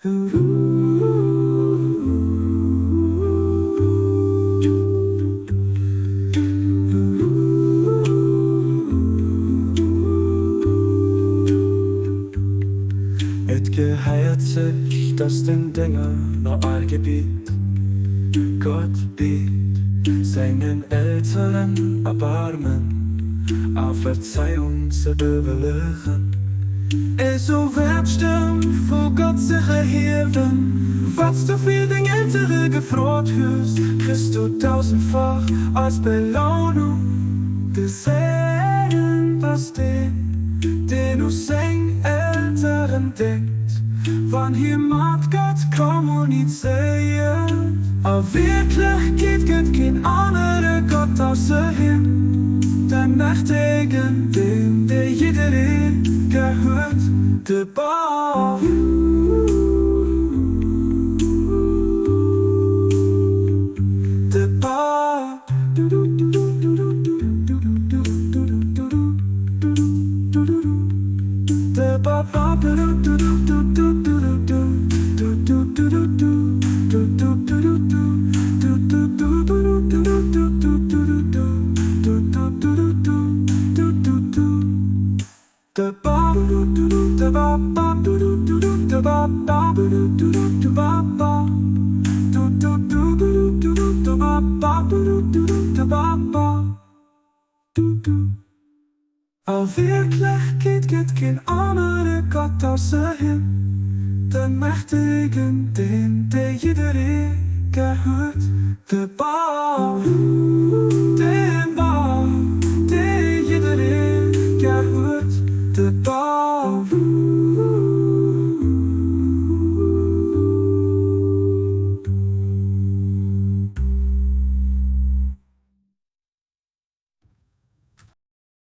Et gehéiert sech, dass den Dénger no all Gebiet Gott biet, sengen Elteren Erbarmen a Verzeihung ze bewëllegen. Esou wäert d'Stëmm vu Gott sech erhiewen. Wat s du fir deng Eltere gefrot hues, kriss du dausendfach als Belounung. De Segen ass deen, deen u seng Elteren denkt, wann hie mat Gott kommunizéiert. A Wierklechkeet gëtt keen anere Gott ausser him, de Mächtegen, deem dee jidderee gehuet, de Bau. De Bau. De Bau. A Wierklechkeet gëtt keen anere Gott ausser him, de Mächtegen, deen dee jidderee gehuet, de Bau, de.